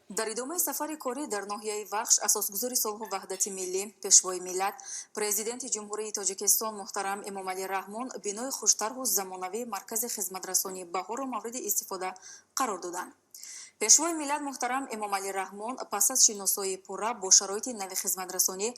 Дар идомаи сафари корӣ дар ноҳияи Вахш асосгузори сулҳу ваҳдати миллӣ, Пешвои миллат, Президенти Ҷумҳурии Тоҷикистон муҳтарам Эмомалӣ Раҳмон бинои хуштарҳу замонавии маркази хизматрасонии Баҳорро мавриди истифода қарор доданд. Пешвои миллат муҳтарам Эмомалӣ Раҳмон пас аз шиносоии пурра бо шароити нави хизматрасонӣ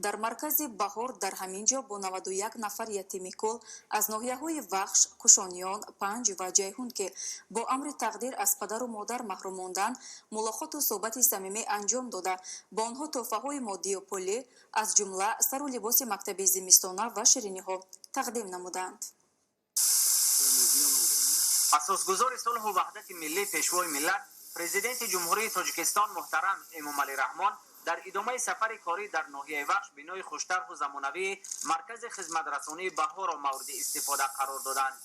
дар маркази Баҳор дар ҳамин ҷо бо 91 нафар ятими кул аз ноҳияҳои Вахш, Кушониён, Панҷ ва Ҷайҳун, ки бо амри тақдир аз падару модар маҳрум монданд, мулоқоту суҳбати самимӣ анҷом дода, бо онҳо тӯҳфаҳои моддию пулӣ, аз ҷумла сару либоси мактаби зимистона ва шириниҳо тақдим намуданд. Асосгузори сулҳу ваҳдати миллӣ, Пешвои миллат, Президенти Ҷумҳурии Тоҷикистон муҳтарам Эмомалӣ Раҳмон дар идомаи сафари корӣ дар ноҳияи Вахш бинои хуштарҳу замонавии маркази хизматрасонии Баҳорро мавриди истифода қарор доданд.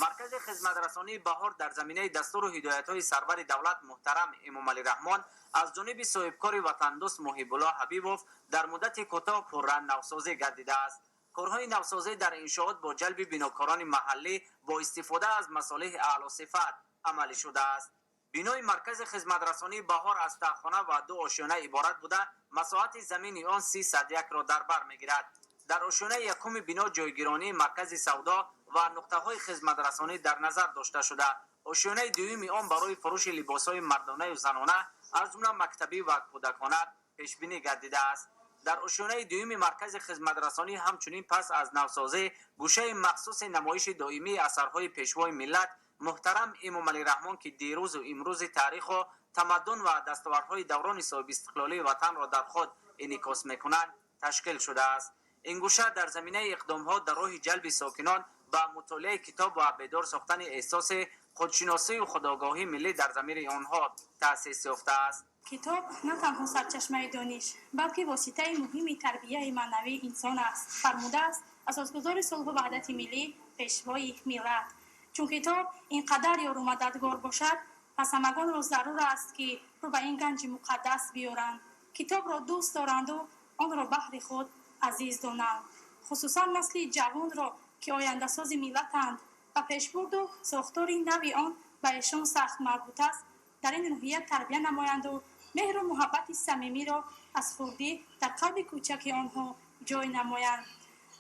Маркази хизматрасонии Баҳор дар заминаи дастуру ҳидоятҳои сарвари давлат муҳтарам Эмомалӣ Раҳмон аз ҷониби соҳибкори ватандӯст Муҳибулло Ҳабибов дар муддати кӯтоҳ пурра навсозӣ гардидааст. Корҳои навсозӣ дар иншоот бо ҷалби бинокорони маҳаллӣ бо истифода аз масолеҳи аълосифат амалӣ шудааст. Бинои маркази хизматрасонии Баҳор аз таҳхона ва ду ошёна иборат буда, масоҳати замини он 30 якро дар бар мегирад. Дар ошёнаи якуми бино ҷойгиронии маркази савдо ва нуқтаҳои хизматрасонӣ дар назар дошта шуда, ошёнаи дуюми он барои фурӯши либосҳои мардонаю занона, аз ҷумла мактабӣ ва кӯдакона, пешбинӣ гардидааст. Дар ошёнаи дуюми маркази хизматрасонӣ ҳамчунин пас аз навсозӣ гӯшаи махсуси намоиши доимии асарҳои Пешвои миллат муҳтарам Эмомалӣ Раҳмон, ки дирӯзу имрӯзи таъриху тамаддун ва дастовардҳои даврони соҳибистиқлолии ватанро дар худ инъикос мекунанд, ташкил шудааст. Ин гӯша дар заминаи иқдомҳо дар роҳи ҷалби сокинон ба мутолиаи китоб ва бедор сохтани эҳсоси худшиносию худогоҳии миллӣ дар замири онҳо таъсис ёфтааст. Китоб на танҳо сарчашмаи дониш, балки воситаи муҳими тарбияи маънавии инсон аст, фармудааст асосгузори сулҳу ваҳдати миллӣ, Пешвои миллат. Чун китоб ин қадар ёру мададгор бошад, пас ҳамагонро зарур аст, ки рӯ ба ин ганҷи муқаддас биёранд, китобро дӯст доранду онро баҳри худ азиз донанд. Хусусан насли ҷавонро, ки ояндасози миллатанд ва пешбурду сохтори нави он ба эшон сахт марбут аст, дар ин рӯҳия тарбия намоянду меҳру муҳаббати самимиро аз хурдӣ дар қалби кӯчаки онҳо ҷой намоянд.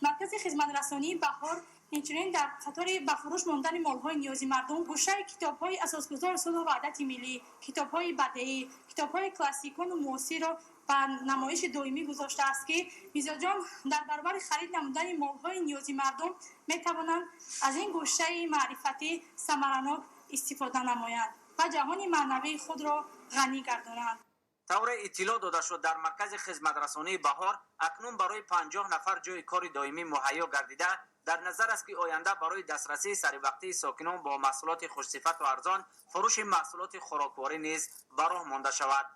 Маркази хизматрасонии Баҳор инчунин дар қатори ба фурӯш мондани молҳои ниёзи мардум гӯшаи китобҳои асосгузори сулҳу ваҳдати миллӣ, китобҳои бадеӣ, китобҳои классикону муосирро ба намоиши доимӣ гузоштааст, ки мизоҷон дар баробари харид намудани молҳои ниёзи мардум метавонанд аз ин гӯшаи маърифатӣ самаранок истифода намоянд ва ҷаҳони маънавии худро ғанӣ гардонанд. Тавре иттилоъ дода шуд, дар маркази хизматрасонии Баҳор акнун барои 50 нафар ҷойи кори доимӣ муҳайё гардида, дар назар аст, ки оянда барои дастрасии саривақтии сокинон бо маҳсулоти хушсифату арзон фурӯши маҳсулоти хӯрокворӣ низ ба роҳ монда шавад.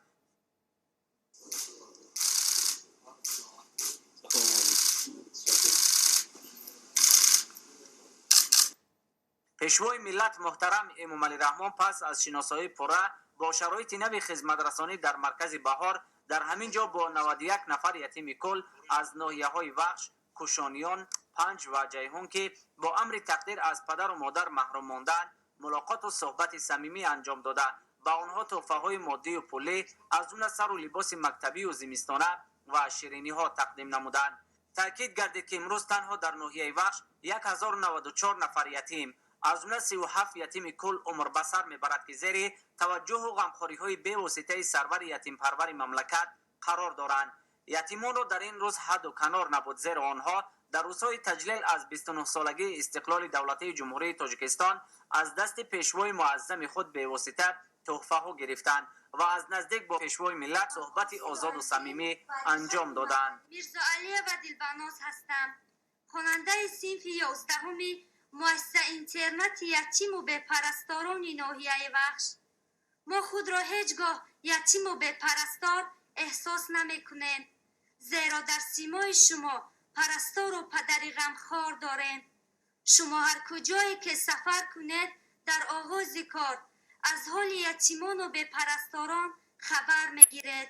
Пешвои миллат муҳтарам Эмомалӣ Раҳмон пас аз шиносоии пурра бо шароити нави хизматрасонӣ дар маркази Баҳор дар ҳамин ҷо бо 91 нафар ятими кул аз ноҳияҳои Вахш, Кушониён, Панҷ ва Ҷайҳун, ки бо амри тақдир аз падару модар маҳрум мондаанд, мулоқоту суҳбати самимӣ анҷом дода, ба онҳо тӯҳфаҳои моддию пулӣ, аз ҷумла сару либоси мактабию зимистона ва шириниҳо тақдим намуданд. Таъкид гардид, ки имрӯз танҳо дар ноҳияи Вахш 1094 нафар ятим, аз ҷумла 37 ятими кул умр ба сар мебарад, ки зери таваҷҷӯҳу ғамхориҳои бевоситаи сарвари ятимпарвари мамлакат қарор доранд. Ятимонро дар ин рӯз ҳадду канор набуд, зеро онҳо дар рӯзҳои таҷлил аз 29-солагии истиқлоли давлатии Ҷумҳурии Тоҷикистон аз дасти пешвои муаззами худ бевосита тӯҳфаҳо гирифтанд ва аз наздик бо Пешвои миллат суҳбати озоду самимӣ анҷом доданд. Мирзоалиева Дилбаноз ҳастам, хонандаи синфи 11-уми муассиса интернати ятиму бепарасторони ноҳияи Вахш. Мо худро ҳеҷ гоҳ ятиму бепарастор эҳсос намекунем, зеро дар симои шумо парастору падари ғамхор дорем. Шумо ҳар куҷое ки сафар кунед, дар оғози кор аз ҳоли ятимону бепарасторон хабар мегиред,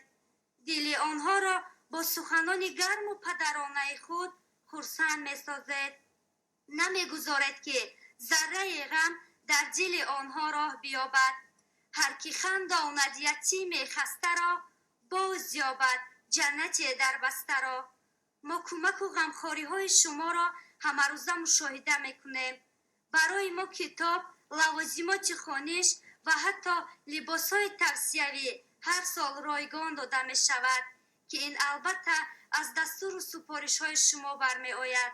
дили онҳоро бо суханони гарму падаронаи худ хурсанд месозед, намегузоред, ки зарраи ғам дар дили онҳо роҳ биёбад. Ҳар ки хандонад ятими хастаро, боз ёбад ҷаннате дар бастаро. Мо кӯмаку ғамхориҳои шуморо ҳамарӯза мушоҳида мекунем. Барои мо китоб, лавозимоти хониш ва ҳатто либосҳои тавсиявӣ ҳар сол ройгон дода мешавад, ки ин албатта аз дастуру супоришҳои шумо бармеояд.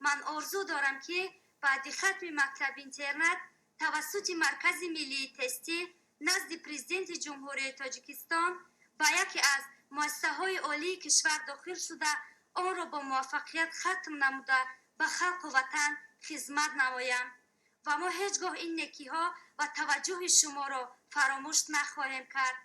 Ман орзу дорам, ки баъди хатми мактаб-интернат тавассути Маркази миллии тестӣ назди Президенти Ҷумҳурии Тоҷикистон ба яке аз муассисаҳои олии кишвар дохил шуда, онро бо муваффақият хатм намуда, ба халқу ватан хизмат намоям ва мо ҳеҷ гоҳ ин некиҳо ва таваҷҷӯҳи шуморо фаромӯш нахоҳем кард.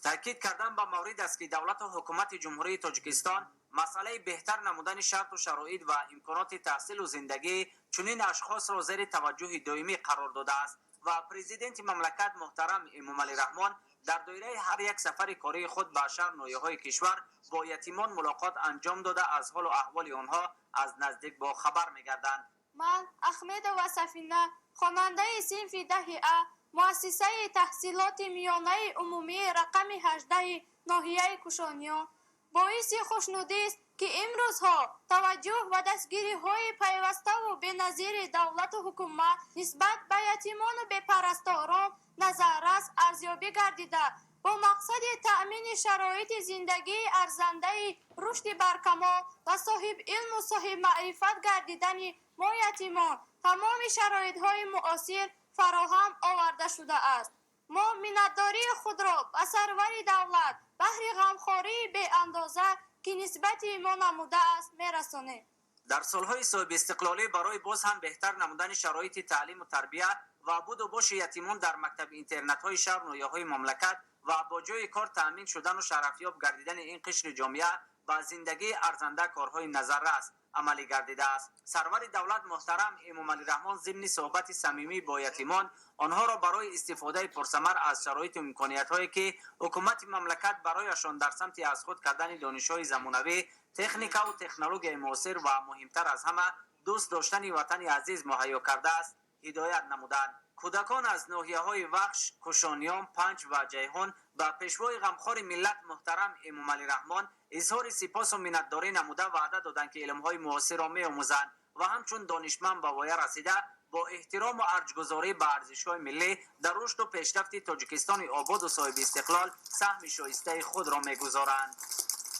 Таъкид кардан ба маврид аст, ки давлату ҳукумати Ҷумҳурии Тоҷикистон масъалаи беҳтар намудани шарту шароит ва имконоти таҳсилу зиндагии чунин ашхосро зери таваҷҷӯҳи доимӣ қарор додааст ва Президенти мамлакат муҳтарам Эмомалӣ Раҳмон дар доираи ҳар як сафари кории худ ба шаҳр ноҳияҳои кишвар бо ятимон мулоқот анҷом дода, аз ҳолу аҳволи онҳо аз наздик бохабар мегарданд. Ман, Ахмедова Сафина, хонандаи синфи 10-и А муассисаи таҳсилоти миёнаи умумии рақами 18-и ноҳияи Кушониён, боиси хушнудист, ки имрӯзҳо таваҷҷӯҳ ва дастгириҳои пайваставу беназири давлату ҳукумат нисбат ба ятимону бепарасторон назаррас арзёбӣ гардида, бо мақсади таъмини шароити зиндагии арзандаи рушди баркамол ва соҳибилму соҳибмаърифат гардидани мо ятимон тамоми шароитҳои муосир фароҳам оварда шудааст. Мо миннатдории худро ба сарвари давлат баҳри ғамхории беандоза, ки нисбати мо намудааст, мерасонем. Дар солҳои соҳибистиқлолӣ барои боз ҳам беҳтар намудани шароити таълиму тарбия ва буду боши ятимон дар мактаби интернатҳои шаҳр ноҳияҳои мамлакат ва бо ҷойи кор таъмин шудану шарафёб гардидани ин қишри ҷомеа ба зиндагии арзанда корҳои назаррас амалӣ гардидааст. Сарвари давлат муҳтарам Эмомалӣ Раҳмон зимни суҳбати самимӣ бо ятимон онҳоро барои истифодаи пурсамар аз шароиту имкониятҳое, ки ҳукумати мамлакат барояшон дар самти аз худ кардани донишҳои замонавӣ, техникаву технологияи муосир ва муҳимтар аз ҳама дӯст доштани ватани азиз муҳайё кардааст, ҳидоят намуданд. Кӯдакон аз ноҳияҳои Вахш, Кушониён, Панҷ ва Ҷайҳун ба пешвои ғамхори миллат муҳтарам Эмомалӣ Раҳмон изҳори сипосу миннатдорӣ намуда, ваъда доданд, ки илмҳои муосирро меомӯзанд ва ҳамчун донишманд ба воя расида, бо эҳтирому арҷгузорӣ ба арзишҳои миллӣ дар рушду пешрафти Тоҷикистони ободу соҳиби истиқлол саҳми шоистаи худро мегузоранд.